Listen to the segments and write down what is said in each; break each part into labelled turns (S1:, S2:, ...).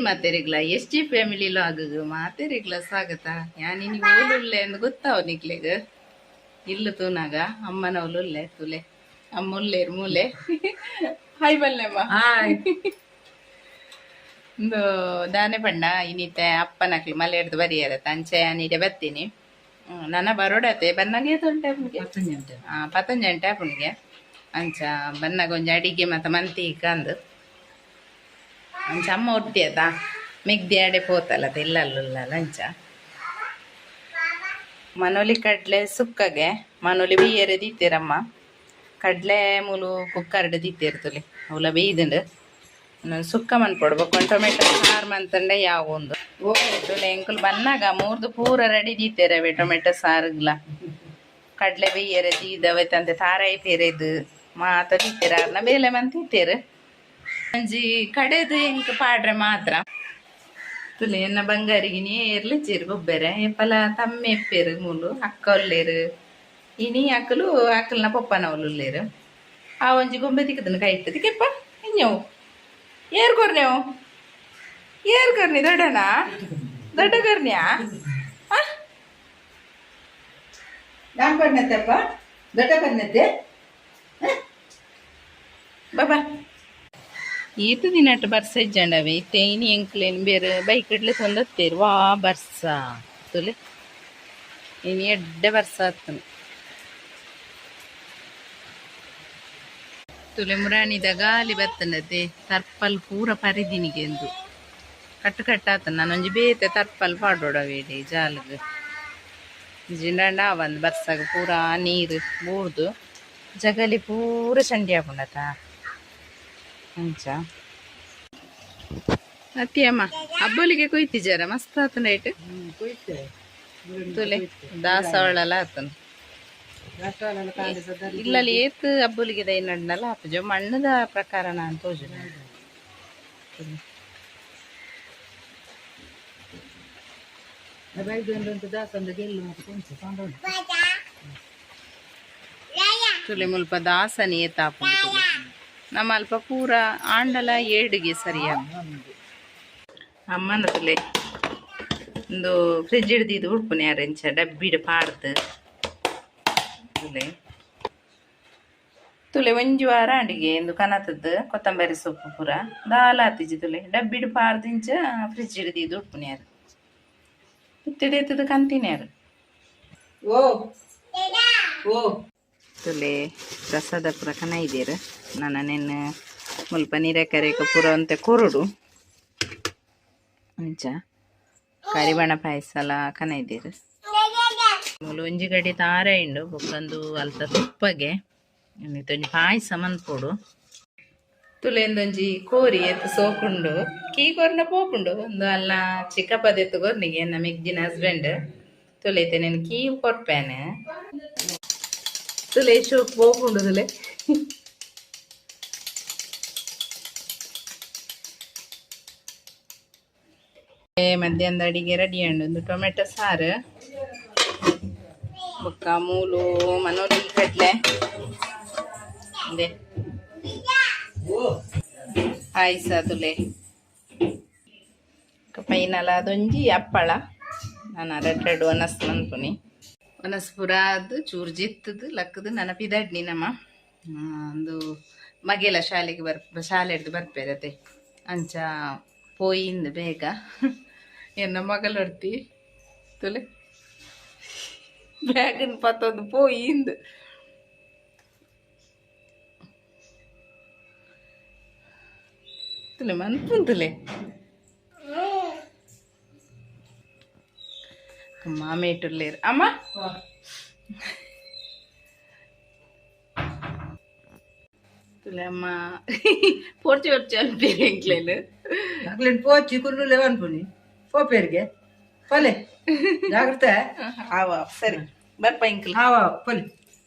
S1: ಮಾತೆರಿಗ್ಲ S G family log ಮಾತೆರಿಗ್ಲ ಸ್ವಾಗತ. ಯಾನ್ ಇನಿ ಓಲುಲ್ಲೆ ಅಂದ್ ಗೊತ್ತಾವ್ ನಿಕ್ಲೆಗ್. ಇಲ್ಲು ತೂನಾಗ ಅಮ್ಮನವ್ಲು ಉಲ್ಲೆ ತುಲೆ ಅಮ್ಮ ಉಲ್ಲೇರ್ ಮೂಲೆ. ಹಾಯ್ ಬಲ್ಲೆಮ್ಮ.
S2: ಹಾಯ್.
S1: ಇಂದು ದಾನೆ ಪಂಡ ಇನಿತೆ ಅಪ್ಪನಕ್ಲು ಮಲೆಡ್ದ್ ಬರಿಯರ ಅಂಚೆ ಯಾನ್ ಇಡೆ ಬತ್ತೀನಿ. ನನ ಬರೋಡತೆ ಬನ್ನಗ ಏತುಂಟೆ ಅಪ್ಪುನಿಗೆ?
S2: ಪತ್ತೊಂಜಿ.
S1: ಪತ್ತೊಂಜಿ ಅಪ್ಪುನಿಗೆ. ಅಂಚ ಬನ್ನಗ ಒಂಜಿ ಅಡಿಗೆ ಮತ ಮಂತಿ ಅಂದ್ ಅಂಚ ಅಮ್ಮ ಒರ್ತಿ ಆತ ಮೆಗ್ದಿ ಆಡೆ ಪೋತಲ್ಲ ಇಲ್ಲಲ್ಲ ಅಂಚ. ಮನೊಲಿ ಕಡ್ಲೆ ಸುಕ್ಕಗೆ ಮನೊಲಿ ಬೇಯರೆ ದೀತೇರಮ್ಮ. ಕಡ್ಲೆ ಮೂಲು ಕುಕ್ಕರ್ಡ್ ದೀತೇರ್ ತುಲೆ ಅವ್ಲ ಬೇಯ್ದುಂಡು. ಸುಕ್ಕ ಮನ್ಪೊಡು ಬೊಕ್ಕ ಟೊಮೆಟೊ ಸಾರು ಮಂತಂಡೆ ಯಾವ ಒಂದು ತುಲೆ. ಎಂಕುಲು ಬನ್ನಾಗ ಮೂರ್ದು ಪೂರ ರೆಡಿ ದೀತೇರವೆ ಟೊಮೆಟೊ ಸಾರುಗ್ಲ. ಕಡ್ಲೆ ಬೇಯರೆ ದೀದವೆ ತಂದೆ ತಾರಾಯಿ ಪೇರೆದು ಮಾತ ದೀತೇರ ಅರ್ನ ಬೇಲೆ ಮಂತಿತ್ತೇರು. ಒಂಜಿ ಕಡೆದು ಎಂಕ್ ಪಾಡ್ರೆ ಮಾತ್ರ. ತುಲೆ ಎನ್ನ ಬಂಗಾರಿಗೆ ನೇರ್ಲಿ ಚೀರು ಗೊಬ್ಬೆರೆ ಏಪಲ ತಮ್ಮೆ ಎಪ್ಪೇರು ಮೂಲು ಅಕ್ಕ ಉಲ್ಲೇರು ಇನಿ ಅಕ್ಕಲು ಅಕ್ಕಲ್ನ ಪೊಪ್ಪನವ್ಲು ಉಲ್ಲೇರು. ಆ ಒಂಜಿ ಗೊಂಬೆ ತಿಕ್ಕದನ ಕೈ ಇಟ್ಟು ತಿಕ್ಕೆಪ್ಪ ಇನ್ಯವು ಏರ್ ಕೊರ್ನೆವು ಏರ್ ಕೊರ್ನಿ ದೊಡ್ಡನಾ ದೊಡ್ಡ ಕೊರ್ನ್ಯಾ?
S2: ನಾನು ಕೊಡ್ನತ್ತೆಪ್ಪ ದೊಡ್ಡ ಕೊರ್ನತ್ತೆ.
S1: ಬಾಬಾ ಈತ ದಿನಟ್ ಬರ್ಸ ಇಜ್ಜಂಡವೆ ಇತ್ತೆ ಇನಿ ಎಂಕ್ಲೇನ್ ಬೇರೆ ಬೈಕ್ ಇಡ್ಲಿ ತೊಂದತ್ತೇರು ವಾ ಬರ್ಸ ತುಲೆ ಇನಿ ಎಡ್ಡೆ ಬರ್ಸ ಆತನ. ತುಲೆ ಮುರಾಣಿದ ಗಾಲಿ ಬತ್ತನತೆ ತರ್ಪಲ್ ಪೂರ ಪರಿದಿನಿಗೆ ಎಂದು ಕಟ್ಟು ಕಟ್ಟಾತ. ನಾನೊಂಜಿ ಬೇತೆ ತರ್ಪಲ್ ಪಾಡೋಡವೇಡಿ ಜಾಲ್ಗ್ ಜಿಂಡಂಡ ಒಂದು ಬರ್ಸಾಗ ಪೂರಾ ನೀರು ಬೂರ್ದು ಜಗಲಿ ಪೂರ ಚಂಡಿ ಆಪುಂಡತ ಅಂಚ. ಅತ್ತಿಯಮ್ಮ ಅಬ್ಬಲಿಗೆ ಕೊಯ್ತಿಜಾರ ಮಸ್ತ್ ಆತನ ರೈಟ್. ತುಲೆ ದಾಸವಾಳಲ ಆತನ ಇಲ್ಲಲ್ಲಿ ಏತ್ ಅಬ್ಬಲಿಗೆ ದೈ ನಡ್ನಲ್ಲ ಆಪುಜ ಮಣ್ಣದ ಪ್ರಕಾರ ನಾನು ತೋಜು. ತುಲೆ ಮುಲ್ಪ ದಾಸನಿ ಏತ್ ಆಪುಂಡು ನಮ್ಮ ಅಲ್ಪ ಪೂರ ಆಂಡಲ ಏಡುಗೆ ಸರಿಯ ಅಮ್ಮನ. ತುಲೆ ಒಂದು ಫ್ರಿಜ್ ಹಿಡ್ದಿದ್ದು ಉಡ್ಪುನೆ ಯಾರೆಂಚ ಡಬ್ಬಿಡ್ ಪಾಡ್ದು. ತುಲೆ ತುಲೆ ಒಂಜಿ ವಾರ ಅಡಿಗೆ ಇಂದು ಕನತದ್ದು ಕೊತ್ತಂಬರಿ ಸೊಪ್ಪು ಪೂರ ದಾಲ ಆತಿಜಿ. ತುಲೆ ಡಬ್ಬಿಡ್ ಪಾಡ್ದಿಂಚ ಫ್ರಿಜ್ ಹಿಡ್ದಿದ್ದು ಉಡ್ಪುನೆ ಯಾರು ಇತ್ತಿಡೆತ್ತದ ಕಂತಿನ್ಯಾರು.
S2: ಓ ಓ.
S1: ತುಲೆ ಪ್ರಸಾದ ಪೂರ ಕನ ಇದೀರು. ನಾನು ನೆನ್ನೆ ಮುಲ್ಪ ನೀರೆ ಕರೆಕ ಪೂರ ಅಂತೆ ಕೊರಡು ಅಂಚ ಕರಿಬಣ ಪಾಯಸಲ ಕನ ಇದೀರು. ಮೂಲು ಒಂಜಿ ಗಡಿ ತಾರ ಇಂಡು ಬೊಕ್ಕೊಂದು ಅಲ್ತ ತುಪ್ಪಗೆ ಒಂಜಿ ಪಾಯಸ ಮನ್ಪೊಡು. ತುಲೆಂದೊಂಜಿ ಕೋರಿ ಎತ್ತು ಸೋಕುಂಡು ಕೀ ಕೊರ್ನ ಪೋಪುಂಡು. ಒಂದು ಅಲ್ಲ ಚಿಕ್ಕಪ್ಪದೆತ್ತು ಕೊರ್ನಿಗೆ ನಮ್ಮ ಮೆಗ್ದಿನ ಹಸ್ಬೆಂಡ್. ತುಲೈತೆ నేను ಕೀ ಕೊರ್ಪೇನೆ. ತುಲೆ ಶೋಕ್ ಪೋಪುಂಡು. ತುಲೆ ಮಧ್ಯಾಹ್ನದ ಅಡಿಗೆ ರೆಡಿ ಉಂಡು. ಒಂದು ಟೊಮೆಟೊ ಸಾರು ಬೊಕ್ಕ ಮೂಲು ಮನೋಲಿ ಕಡ್ಲೆ ಇದೆ ಪಾಯಸ. ತುಲೆ ಪೈನಲ ಅದೊಂಜಿ ಹಪ್ಪಳ. ನಾನು ರೆಡ್ ರೆಡ್ ಒನಸ್ ಮನ್ಪುನಿ. ಒನಸ್ ಪೂರ ಅದು ಚೂರು ಜಿತ್ತದು ಲಕ್ಕದು ನನ್ನ ಪಿದಡ್ನಿ ನಮ್ಮ ಒಂದು ಮಗೆಲ ಶಾಲೆಗೆ ಬರ್ ಶಾಲೆ ಹಿಡ್ದು ಬರ್ಪೇರತೆ ಅಂಚ ಪೋಯಿಂದ್ ಬೇಗ ಎನ್ನ ಮಗಳೊರ್ತಿ ತುಲೆ ಬ್ಯಾಗನ್ ಪತ್ತೊಂದು ಪೋಯಿಂದ್ ತುಲೆ ಮನ್ಪುಂತುಲೆ. ಮಾಮೇಟುಲ್ಲೇರು ಅಮ್ಮ. ತುಲೆ ಅಮ್ಮ ಪೋರ್ಚಿ ಪೋರ್ಚಿ ಅನ್ಪೇರು ಎಂಕ್ಲೇನು.
S2: ಅಕ್ಲೆನ್ ಪೋಚಿ ಕುರ್ಲು ಅನ್ಪುನಿ ಪೋಪೇರಿಗೆ ಪೊಲೆ ಜಾಗ್ರತೆ.
S1: ಆವ ಸರಿ ಬರ್ಪ ಇಂಕ್ಲು.
S2: ಹಾವ ಪೊಲಿ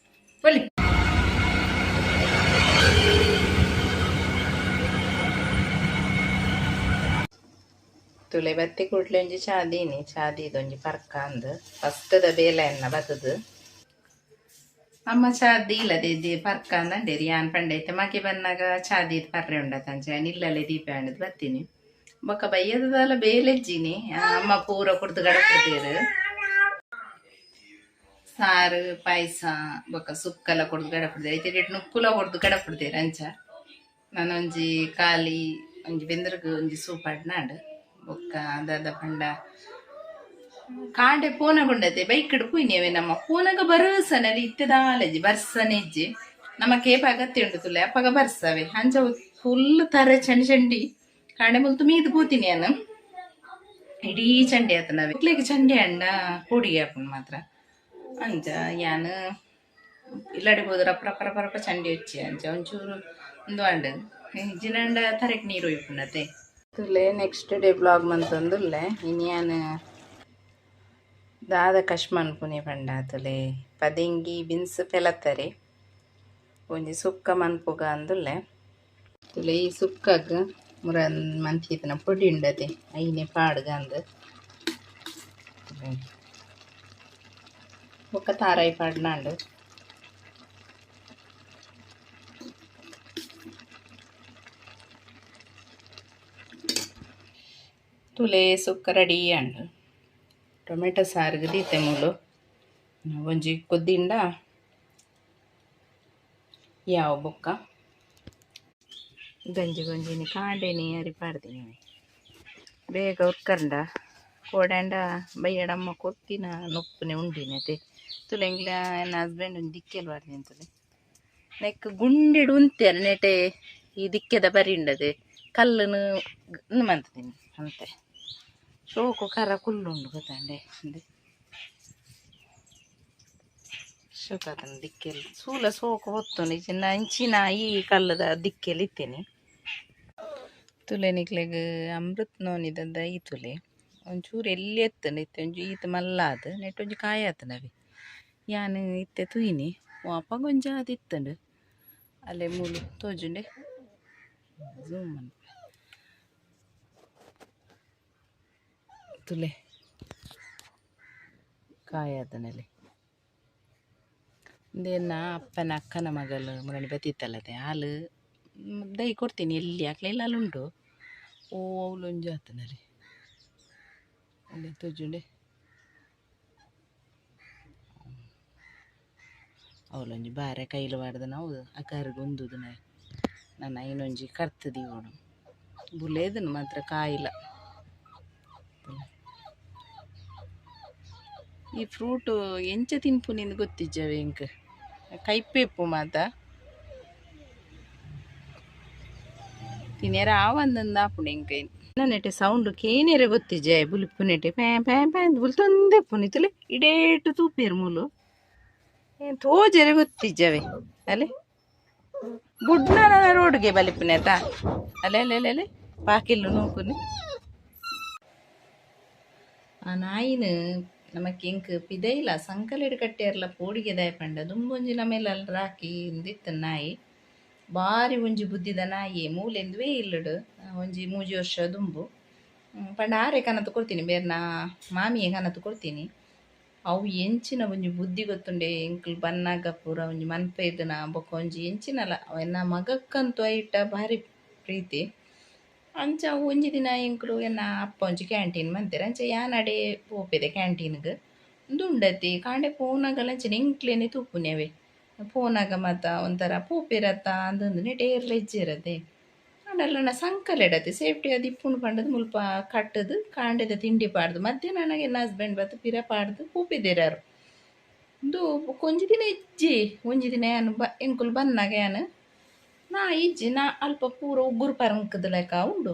S2: ಪೊಲಿ.
S1: ತುಲೆ ಬತ್ತಿ ಕೂಡ್ಲೆ ಒಂಜಿ ಚಾದೀನಿ ಚಾದಿದೊಂಜಿ ಪರ್ಕ ಅಂದ್ ಫಸ್ಟ್ದ ಬೇಲೆ ಎನ್ನ ಬತ್ತದು. ಅಮ್ಮ ಚಾದಿ ಇಲ್ಲದೆ ಪರ್ಕ ಅಂದಂಡೇರಿ. ಯಾನ್ ಪಂಡೈತೆ ಮಗೆ ಬನ್ನಾಗ ಚಾದೀದ್ ಪರ್ರೆ ಉಂಡತ ಅಂಚ ಯಾನ್ ಇಲ್ಲಲೆ ದೀಪ ಅಂಡದ್ ಬತ್ತೀನಿ. ಬೊಕ್ಕ ಬಯ್ಯದಲ್ಲ ಬೇಲೆಜ್ಜಿನಿ ಅಮ್ಮ ಪೂರ ಕುಡ್ದು ಗಡಪುದೇರು ಸಾರು ಪಾಯಸ ಬೊಕ್ಕ ಸುಕ್ಕಲ ಕೊಡ್ದು ಗಡಪುದೇರು ಐತೆ ನುಪ್ಪುಲ ಕೊಡ್ದು ಗಡಪುದೇರು ಅಂಚ. ನಾನೊಂಜಿ ಖಾಲಿ ಒಂಜಿ ಬೆಂದ್ರಗ್ ಒಂಜಿ ಸೂಪ್ ಅಡ್ನಾಡ್ ಬೊಕ್ಕ ದಾದ ಪಂಡ ಕಾಂಡೆ ಪೋನಗುಂಡತೆ ಬೈಕ್ ಪೂಯಿನೇವೆ ನಮ್ಮ ಪೋನಗ ಬರಸನಲ್ಲಿ ಇತ್ತೆದಾಲಜಿ ಬರ್ಸನೆಜ್ಜಿ ನಮ್ಮ ಕೇಪ ಅಗತ್ಯ ಉಂಟು ತುಲೆ ಅಪ್ಪಗ ಬರ್ಸವೆ ಅಂಚ ಫುಲ್ ತರ ಚಂಡಿ ಚಂಡಿ ಕಾಂಡೆ ಮುಲ್ತು ಮೀದು ಪೂತೀನಿ ನಾನು ಇಡೀ ಚಂಡಿ ಆತನವೆ ಇಕ್ಲೆಗ್ ಚಂಡಿ ಅಂಡ ಪೊಡಿ ಆಪುಂಡು ಮಾತ್ರ ಅಂಚ ಯಾನ್ ಇಲ್ಲಡೆ ಹೋದ್ರ ರಪ್ಪ ರಪ್ಪ ರಪ್ಪ ರಪ್ಪ ಚಂಡಿ ಹಚ್ಚಿ ಅಂಚ ಒಂಚೂರು ಒಂದು ಅಂಡ್ ಜಿನಂಡ ತರೆಕ್ ನೀರು ಒಯ್ಪುಂಡತೆ ತುಲೆ ನೆಕ್ಸ್ಟ್ ಡೇ ಬ್ಲಾಗ್ ಮಂತೊಂದುಲ್ಲೆ ಇನ್ಯಾನ್ ದಾದ ಕಶ್ಮನ್ ಪುನಿ ಪಂಡ ತುಲೆ ಪದೆಂಗಿ ಬಿನ್ಸ್ ಪೆಲತ್ತರೆ ಒಂಜಿ ಸುಕ್ಕ ಮನ್ಪುಗ ಅಂದುಲ್ಲೆ ತುಲೆ ಈ ಸುಕ್ಕಗ್ ಮುರ ಮಂತಿತ್ತನ ಪೊಡಿ ಉಂಡತೆ ಐನೆ ಪಾಡ್ಗ ಅಂದ್ ಬೊಕ್ಕ ತಾರಾಯಿ ಪಾಡ್ನಾಂಡ್ ತುಲೆ ಸುಕ್ಕ ರೆಡಿ ಅಂಡ್ ಟೊಮೆಟೊ ಸಾರಿಗೆ ದೀತೆ ಮೂಲು ಒಂಜಿ ಕೊದ್ದಿಂಡ ಯಾವ ಬೊಕ್ಕ ಗಂಜಿ ಗಂಜಿನಿ ಕಾಂಡೆನಿ ಅರಿ ಪಾಡ್ದಿನಿ ಬೇಗ ಉರ್ಕಂಡ ಕೋಡಂಡ ಬಯ್ಯಡಮ್ಮ ಕೊತ್ತಿನ ನೊಪ್ಪುನೆ ಉಂಡಿನತೆ ತುಲೆ ಎಂಗ್ಲ ಎನ್ನ ಹಸ್ಬೆಂಡ್ ಒಂದು ದಿಕ್ಕೆಲ್ ಪಾಡ್ದಿನಿ ತುಲೆ ನೆಕ್ ಗುಂಡೆಡು ಉಂತೇರ ನೆಟೆ ಈ ದಿಕ್ಕೆದ ಬರಿ ಉಂಡದೆ ಕಲ್ಲುನು ಮಂತದಿನಿ ಅಂತೆ ಶೋಕು ಕರ ಕುಲ್ಲುಂಡು ಗೊತ್ತಂಡೆ ಅಂದೆ ಶೋಕಾತನ ದಿಕ್ಕೆಲ್ ಸೂಲ ಸೋಕು ಹೊತ್ತುಂಡು ಚಿನ್ನ ಅಂಚಿನ ಈ ಕಲ್ಲದ ದಿಕ್ಕೆಲ್ ಇತ್ತೇನೆ ತುಲೆ ನಿಕ್ಲೆಗ್ ಅಮೃತ್ ನೋನಿದ ಈ ತುಲೆ ಒಂಚೂರು ಎಲ್ಲಿ ಎತ್ತಂಡು ಇತ್ತೆ ಒಂಜಿ ಈತ ಮಲ್ಲಾದ್ ನೆಟ್ ಒಂಜಿ ಕಾಯಿ ಆತನವಿ ಯಾನ್ ಇತ್ತೆ ತೂಯಿನಿ ಅಪಗ ಒಂಜಿ ಆದಿತ್ತಂಡು ಅಲ್ಲೇ ಮೂಲು ತೋಜುಂಡೆ ಝೂಮ್ ಮನ್ಪೆ ತುಲೆ ಕಾಯಿ ಆತನಲ್ಲಿ ಇಂದೆನ್ನ ಅಪ್ಪನ ಅಕ್ಕನ ಮಗಲು ಮುರಣಿ ಬತ್ತಿತ್ತಲ್ಲದೆ ಹಾಲು ದೈ ಕೊಡ್ತೀನಿ ಎಲ್ಲಿ ಹಾಕ್ಲಿಲ್ಲ ಅಲ್ಲುಂಟು ಓ ಅವಲೊಂಜಿ ಆತನಲ್ಲಿ ಅಲ್ಲಿ ತೋಜುಂಡೆ ಅವಲೊಂಜಿ ಬಾರೆ ಕೈಲು ಬಾರ್ದನ ಹೌದು ಅಕರ್ಗ್ ಉಂದುದು ನನ್ನ ಐನೊಂಜಿ ಕರ್ತು ದೀವೊಡು ಬುಲೇದನು ಮಾತ್ರ ಕಾಯಿಲ. ಈ ಫ್ರೂಟ್ ಎಂಚ ತಿನ್ಪುನಿಂದ್ ಗೊತ್ತಿಜ್ಜವೆ ಎಂಕ್ ಕೈಪೇಪು ಮಾತ ತಿನ್ಯರ ಆವಂದಂದು ಆಪುಂಡು ಎಂಕ್ ನೆಟೆ ಸೌಂಡ್ ಕೇನೆರೆ ಗೊತ್ತಿಜ್ಜೆ ಬುಲಿಪು ನೆಟೆ ಪ್ಯಾ ಪ್ಯಾ ಪ್ಯಾ ಬುಲ್ತೊಂದೆ ಪುನಿ ತುಲೆ ಇಡೇಟು ತೂಪೇರು ಮೂಲು ಏನ್ ತೋಜೆರೆ ಗೊತ್ತಿಜ್ಜವೆ ಅಲೆ ಬುಡ್ನ ರೋಡ್ಗೆ ಬಲಿಪುನೆ ಅಲೆ ಅಲೆ ಅಲೆ ಅಲೆ ಪಾಕಿಲ್ಲು ನೂಕುನಿ ಆ ನಾಯಿನ ನಮಕ್ ಎಂಕ್ ಪಿದೈಲ ಸಂಕಲೆಡ್ ಕಟ್ಟೆರ್ಲ ಪೋಡಿಗೆ ಪಂಡ ದುಂಬೊಂಜಿ ನಮೇಲ ರಾಕಿ ಇಂದಿತ್ತು ನಾಯಿ ಬಾರಿ ಒಂಜಿ ಬುದ್ಧಿದ ನಾಯಿ ಮೂಲೆಂದುವೇ ಇಲ್ಲಡು ಒಂಜಿ ಮೂಜಿ ವರ್ಷ ದುಂಬು ಪಂಡ ಆರೆ ಕನತು ಕೊಡ್ತೀನಿ ಬೇರ್ನ ಮಾಮಿಯೇ ಕನತು ಕೊಡ್ತೀನಿ ಅವು ಎಂಚಿನ ಒಂಜಿ ಬುದ್ಧಿ ಗೊತ್ತುಂಡೆ ಎಂಕ್ಲು ಬನ್ನಾಗ ಪೂರ ಒಂಜಿ ಮನ್ಪೆ ಇದ್ದನ ಬೊಕ್ಕ ಒಂಜಿ ಎಂಚಿನಲ ಎನ್ನ ಮಗಕ್ಕಂತೂ ಐಟ ಭಾರಿ ಪ್ರೀತಿ. ಅಂಚ ಒಂಜಿ ದಿನ ಎಂಕ್ಲು ಎನ್ನ ಅಪ್ಪ ಒಂಜಿ ಕ್ಯಾಂಟೀನ್ ಮಂತೆರ್ ಅಂಚ ಯಾನ್ ಅಡೆ ಪೋಪೆದೆ ಕ್ಯಾಂಟೀನ್ಗ್ ಉಂದು ಉಂಡತಿ ಕಾಂಡೆ ಪೋನಾಗಲ ಅಂಚನೆ ಎಂಕ್ಲೆನೆ ತೂಪುನೆವೆ ಪೋನಾಗ ಮಾತ ಒಂಥರ ಪೋಪೆರತ್ತ ಅಂದಂದು ನೆಟ್ ಏರ್ಲ ಇಜ್ಜೆರತೆ ಆಂಡಲ ಸಂಕಲೆಡತೆ ಸೇಫ್ಟಿ ಅದು ಇಪ್ಪುಂಡು ಪಂಡದು ಮುಲ್ಪ ಕಟ್ಟದು ಕಾಂಡೆದ ತಿಂಡಿ ಪಾಡ್ದು ಮಧ್ಯಾಹ್ನ ನನಗೆ ಎನ್ನ ಹಸ್ಬೆಂಡ್ ಬತ್ತು ಪಿರ ಪಾಡ್ದು ಪೋಪೆದೆರಾರು ಉಂದು ಒಂಜಿ ದಿನ ಇಜ್ಜಿ ಒಂಜಿ ದಿನ ಯಾನ್ ಬ ಎಂಕುಲು ಬನ್ನಾಗ ಯಾನ್ ನಾ ಇಜ್ಜಿ ನಾ ಅಲ್ಪ ಪೂರ ಉಗುರು ಪರಂಕದ ಲೆಕ್ಕ ಉಂಡು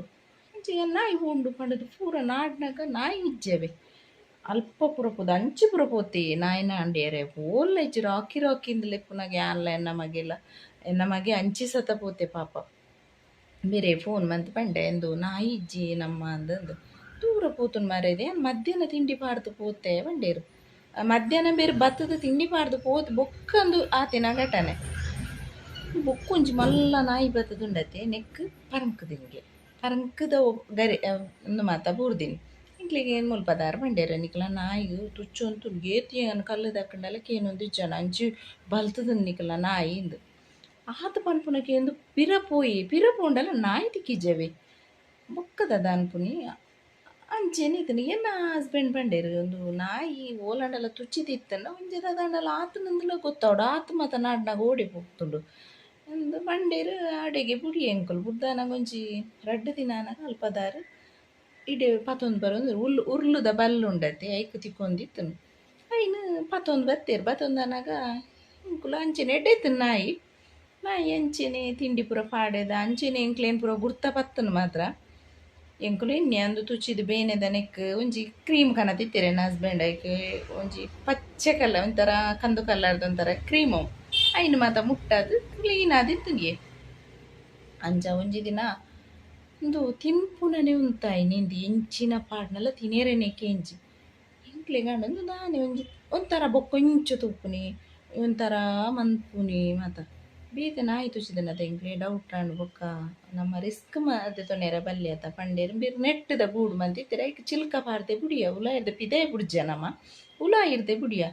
S1: ಅಂಚ ನಾಯಿ ಉಂಡು ಪಂಡದು ಪೂರ ನಾಡ್ನಾಗ ನಾಯಿ ಇಜ್ಜೆವೆ ಅಲ್ಪ ಪೂರ ಪೋದು ಅಂಚಿ ಪೂರ ಪೋತಿ ನಾಯಿನ ಅಂಡಿಯರೆ ಓಲ್ಲ ಇಜ್ಜಿ ರಾಕಿ ರಾಕಿ ಇಂದ್ ಲೆಪ್ಪುನಾಗ ಯಾನ್ಲ ಎನ್ನ ಮಗೆಲ್ಲ ಎನ್ನ ಮಗೆ ಅಂಚಿ ಸತ ಪೋತೆ ಪಾಪ. ಬೇರೆ ಫೋನ್ ಮಂತ್ ಪಂಡೆ ಎಂದು ನಾಯಿ ಇಜ್ಜಿ ನಮ್ಮ ಅಂದಂದು ದೂರ ಪೋತುನ್ ಮಾರೇದೆ ಮಧ್ಯಾಹ್ನ ತಿಂಡಿ ಪಾಡ್ದು ಪೋತೆ ಪಂಡೇರು ಮಧ್ಯಾಹ್ನ ಬೇರೆ ಬತ್ತದ ತಿಂಡಿ ಪಾಡ್ದು ಪೋತು ಬೊಕ್ಕಂದು ಆತಿನ ಘಟನೆ ಬೊಕ್ಕೊಂಜಿ ಮಲ್ಲ ನಾಯಿ ಬತ್ತದುಂಡತೆ ನೆಕ್ ಪರಂಕುದಿಂಗೆ ಪರಂಕದ ಗರಿ ಒಂದು ಮಾತ ಬೂರ್ದಿನಿ ಎಂಕ್ಲೆಗ್ ಏನ್ ಮುಲ್ಪ ದಾರ ಪಂಡೇರ ನಿಕ್ಲ ನಾಯಿಗ್ ತುಚ್ಚೊಂತು ಏತ್ ಏನ್ ಕಲ್ಲು ದಕ್ಕಂಡಲ ಕೇನೊಂದು ಇಜ್ಜಾಂಡ ಅಂಚಿ ಬಲ್ತದ ನಿಕ್ಲ ನಾಯಿ ಇಂದ್ ಆತ್ ಪನ್ಪುನಕ್ಕೆ ಎಂದು ಪಿರ ಪೋಯಿ ಪಿರ ಪೋಂಡಲ ನಾಯಿ ತಿಕ್ಕಿಜ್ಜವೆ. ಬೊಕ್ಕ ದಾದ ಅನ್ಪುನಿ ಅಂಚೆನೆ ಇತ್ತುಂಡು. ಎನ್ನ ಹಸ್ಬೆಂಡ್ ಪಂಡೇರು ಉಂದು ನಾಯಿ ಓಲಾಂಡಲ ತುಚ್ಚಿದಿತ್ತಂಡ ಒಂಜಿ ದಾದಾಂಡಲ ಆತುಂಡುಂದುಲ ಗೊತ್ತಾವಡು ಆತು ಮಾತ ನಾಡ್ನಾಗ ಓಡಿ ಪೋತುಂಡು ಅಂದ್ ಪಂಡೇರು. ಅಡೆಗೆ ಬುಡಿಯೆ ಎಂಕುಲು ಬುಡ್ದಾನಗ ಒಂಜಿ ರಡ್ಡ್ ದಿನ ಆನಗ ಅಲ್ಪದಾರ್ ಇಡೆ ಪತೊಂದು ಬರೊಂದು ಉರ್ಲುದ ಬಲ್ಲ್ ಉಂಡತೆ ಐಕ್ ತಿಕ್ಕೊಂದಿತ್ತುಂಡು. ಐನ್ ಪತೊಂದು ಬತ್ತೆರ್. ಬತ್ತೊಂದು ಆನಗ ಎಂಕುಲು ಅಂಚೆನೆ ಎಡ್ಡೆ ಇತ್ತುಂಡು ನಾಯಿ. ನಾಯಿ ಅಂಚೆನೆ ತಿಂಡಿ ಪೂರ ಪಾಡೆದ ಅಂಚೆನೆ ಎಂಕ್ಲೇನ್ ಪೂರ ಗುರ್ತ ಪತ್ತುಂಡು ಮಾತ್ರ. ಎಂಕುಲು ಎನ್ನಿ ಅಂದು ತುಚ್ಚಿದ್ ಬೇನೆದ ನೆಕ್ ಒಂಜಿ ಕ್ರೀಮ್ ಕನತಿತ್ತೆರ್ ಎನ್ನ ಹಸ್ಬೆಂಡ್. ಐಕ್ ಒಂಜಿ ಪಚ್ಚೆ ಕಲರ್ ಒಂಥರ ಕಂದು ಕಲರ್ದ ಒಂಥರ ಕ್ರೀಮ್ ಐನ್ ಮಾತ ಮುಟ್ಟಾದ್ ಕ್ಲೀನ್ ಆದಿತ್ತುಂಗೆ. ಅಂಚ ಒಂಜಿ ದಿನ ಉಂದು ತಿನ್ಪುನನೆ ಉಂತಾಯಿನಿ ಇಂದು ಎಂಚಿನ ಪಾಡ್ನಲ ತಿನೇರೆನೆ ಕೇಂಜಿ ಎಂಕ್ಲೆಗ್ ಆಂಡ ಉಂದು ದಾನೆ ಒಂಜಿ ಒಂಥರ ಬೊಕ್ಕೊಂಚ ತೂಪುನಿ ಒಂಥರ ಮನ್ಪುನಿ ಮಾತ ಬೇತೆ ನಾಯಿ ತುಚ್ಚಿದನತ ಎಂಕ್ಲೆ ಡೌಟ್ ಆಂಡ್. ಬೊಕ್ಕ ನಮ್ಮ ರಿಸ್ಕ್ ದೆತೊನೆರೆ ಬಲ್ಲಿ ಅತ ಪಂಡೇರ್ ಬಿರ್ ನೆಟ್ಟದ ಗೂಡು ಮಂತಿತ್ತೆರ್. ಐಕ್ ಚಿಲ್ಕ ಪಾಡ್ದೆ ಬುಡಿಯ ಉಲಾಯಿರ್ದ ಪಿದಯಿ ಬುಡ್ಜ ನಮ ಉಲಾಯಿರ್ದೆ ಬುಡಿಯ.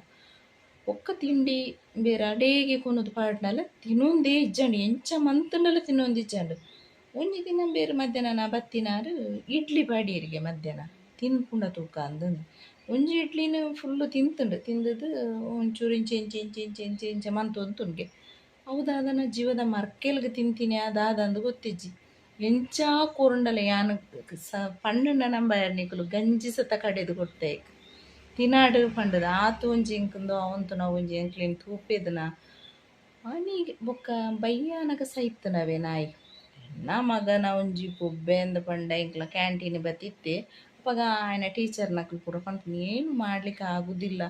S1: ಬೊಕ್ಕ ತಿಂಡಿ ಬೇರೆ ಅಡೇಗೆ ಕೊನೊದು ಪಾಡ್ನಲ ತಿನೊಂದೇ ಇಜ್ಜಂಡ್. ಎಂಚ ಮಂತುಂಡಲ ತಿನೊಂದಿಜ್ಜಂಡ್. ಒಂಜಿ ದಿನ ಬೇರೆ ಮಧ್ಯಾಹ್ನ ನಾ ಬತ್ತಿನಾರ್ ಇಡ್ಲಿ ಪಾಡಿಯರಿಗೆ ಮಧ್ಯಾಹ್ನ ತಿನ್ಪುಂಡ ತೂಕ ಅಂದಂದು. ಒಂಜಿ ಇಡ್ಲಿನ ಫುಲ್ಲು ತಿಂತುಂಡು. ತಿಂದುದು ಒಂಚೂರು ಇಂಚ ಇಂಚ ಇಂಚ ಇಂಚ ಇಂಚ ಇಂಚ ಮಂತೊಂತುಂಡ್ಗೆ. ಅವು ದಾದನ ಜೀವದ ಮರ್ಕೆಲ್ಗ್ ತಿಂತಿನಿ ದಾದಂದು ಗೊತ್ತಿಜ್ಜಿ. ಎಂಚ ಕೊರುಂಡಲ ಯಾನ್ ಸ ಪಂಡುಂಡ ನಂಬಯರ್ ನಿಕುಲು ಗಂಜಿ ಸತ ಕಡೆದು ಕೊರ್ತೆ ಐಕ್ ತಿನಾಡು ಪಂಡುದು. ಆತು ಒಂಜಿ ಎಂಕುಂದು ಅವಂತುನ ಒಂಜಿ ಎಂಕ್ಲೆನ್ ತೂಪೆದುನ ಆನಿ ಬೊಕ್ಕ ಬಯ್ಯಾನಗ ಸೈತುನವೆ ನಾಯಿ. ಎನ್ನ ಮಗನ ಒಂಜಿ ಪೊಬ್ಬೆ ಅಂದ್ ಪಂಡ ಎಂಕ್ಲ ಕ್ಯಾಂಟೀನ್ ಬತ್ತಿತ್ತೆ. ಅಪಗ ಆಯನ ಟೀಚರ್ನಕುಲು ಪೂರ ಪನ್ಪುನಿ ಏನು ಮಾಡ್ಲಿಕ್ಕೆ ಆಗುದಿಲ್ಲ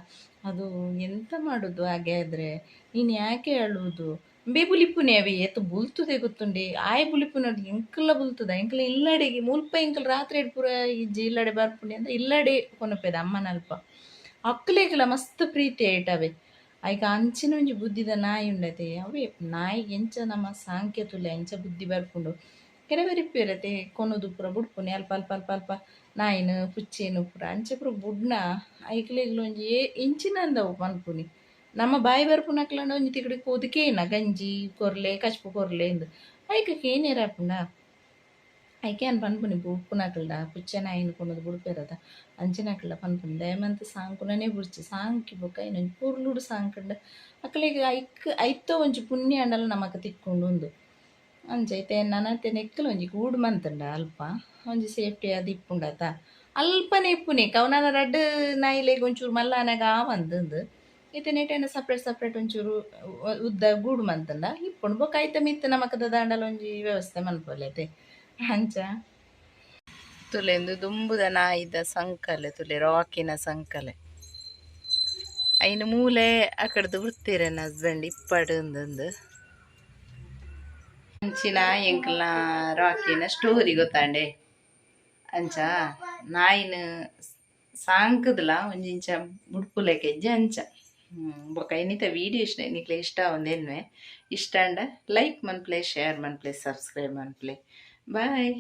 S1: ಅದು ಎಂತ ಮಾಡುದು ಹಾಗೆ ಆದ್ರೆ ನೀನು ಯಾಕೆ ಅಳುವುದು ಬೇ ಬುಲಿಪುನೆ ಅವೆ ಏತ್ ಬುಲ್ತುದೆ ಗೊತ್ತುಂಡೆ. ಆಯೆ ಬುಲಿಪುನ ಎಂಕಲ ಬುಲ್ತುದ ಎಂಕಲ ಇಲ್ಲಡೆಗೆ ಮುಲ್ಪ ಎಂಕಲ್ ರಾತ್ರಿ ಪೂರ ಇಜ್ಜಿ ಇಲ್ಲಡೆ ಬರ್ಪುನಿ ಅಂದ್ರೆ ಇಲ್ಲಡೆ ಕೊನೊಪೆದ ಅಮ್ಮನಲ್ಪ. ಅಕ್ಲೆಗ್ಲ ಮಸ್ತ್ ಪ್ರೀತಿ ಐಟವೆ. ಐಕ ಅಂಚಿನ ಒಂಜಿ ಬುದ್ಧಿದ ನಾಯಿ ಉಂಡತೆ. ಅವೇ ನಾಯಿಗೆ ಎಂಚ ನಮ್ಮ ಸಾಂಕ್ಯ ತುಲೆ ಅಂಚ ಬುದ್ಧಿ ಬರ್ಪುಂಡು. ಕೆಲವೆರ್ ಇಪ್ಪುವೆರತೆ ಕೊನೊದು ಪೂರ ಬುಡ್ಪುನಿ ಅಲ್ಪ ಅಲ್ಪ ಅಲ್ಪ ಅಲ್ಪ ನಾಯಿನ್ ಪುಚ್ಚೆನ್ ಪೂರ ಅಂಚ ಪೂರ ಬುಡ್ನ ಐಕ್ಲೆಗ್ಲ ಒಂಜಿ ಎಂಚಿನಂದವು ಪನ್ಪುನಿ. ನಮ್ಮ ಬಾಯಿ ಬರ್ಪುನಕ್ಲಂಡ ಒಂಜಿ ತಿಗಡಿ ಪೋದು ಕೇನ ಗಂಜಿ ಕೊರ್ಲೆ ಕಚ್ಪು ಕೊರ್ಲೆ ಇಂದ್ ಐಕ್ ಕೇನೆರೆ ಆಪುಂಡ. ಐಕೆ ಯಾನ್ ಪನ್ಪುನಿ ಬುಡ್ಪುನಕಲ್ಡ ಪುಚ್ಚೆ ನಾಯಿನ್ ಕೊನೊದು ಬುಡ್ಪೆರದ ಅಂಚಿನಕಲ್ಡ ಪನ್ಪುನಿ ದಯಮಂತ್ ಸಾಂಕುನನೇ ಬುಡ್ಚಿ. ಸಾಂಕಿ ಬೊಕ್ಕ ಐನ್ ಪೊರ್ಲುಡು ಸಾಂಕುಂಡ ಅಕ್ಲೆಗ್ ಐಕ್ ಐತ ಒಂಜಿ ಪುಣ್ಯ ಆಂಡಲ ನಮಕ್ ತಿಕ್ಕುಂಡು ಉಂದು. ಅಂಚ ಇತ್ತೆ ನನ ನೆಕ್ಕಲ ಒಂಜಿ ಗೂಡು ಮಂತುಂಡ ಅಲ್ಪ ಒಂಜಿ ಸೇಫ್ಟಿ ಆದ್ ಇಪ್ಪುಂಡತ ಅಲ್ಪನೆ ಇಪ್ಪುನಿ. ಕವನನ ರಡ್ಡ್ ನಾಯಿಲೆಗ್ ಒಂಚೂರು ಮಲ್ಲ ಆನಗ ಆವಂದ್. ಇತ್ತೆ ನೆಟೇನ ಸಪ್ರೇಟ್ ಸಪ್ರೇಟ್ ಒಂಚೂರು ಉದ್ದ ಗೂಡು ಮಂತುಂಡ ಇಪ್ಪುಂಡು. ಬೊಕ್ಕ ಐತ ಮಿತ್ತ್ ನಮಕ್ ದಾದಾಂಡಲ ಒಂಜಿ ವ್ಯವಸ್ಥೆ ಮನ್ಪೊಲಿ ಅಂಚ. ತುಲೆಂದು ದುಂಬುದ ನಾಯಿದ ಸಂಕಲೆ ತುಲೆ ರಾಕಿನ ಸಂಕಲೆ ಐನು ಮೂಲೆ ಅಕಡ್ದು ಬುಡ್ತೀರೆನ ಹಸ್ಬೆಂಡ್ ಇಪ್ಪಡು ಅಂದಂದು. ಅಂಚಿನ ಎಂಕಲ್ನ ರಾಕಿನ ಸ್ಟೋರಿ ಗೊತ್ತಾಂಡೆ. ಅಂಚ ನಾಯಿನ ಸಾಂಕುದುಲ ಒಂಜಿಂಚ ಬುಡ್ಪುಲೆಕ ಇಜ್ಜಿ ಅಂಚ. ಬೊಕ ಇನಿತ ವೀಡಿಯೋ ಇಷ್ಟ ನಿಕ್ಲೆ ಇಷ್ಟ ಆವೊಂದು ಎನ್ನುವೆ. ಇಷ್ಟ ಆಂಡ ಲೈಕ್ ಮನ್ಪುಲೆ, ಶೇರ್ ಮನ್ಪುಲೆ, ಸಬ್ಸ್ಕ್ರೈಬ್ ಮನ್ಪುಲೆ. ಬಾಯ್.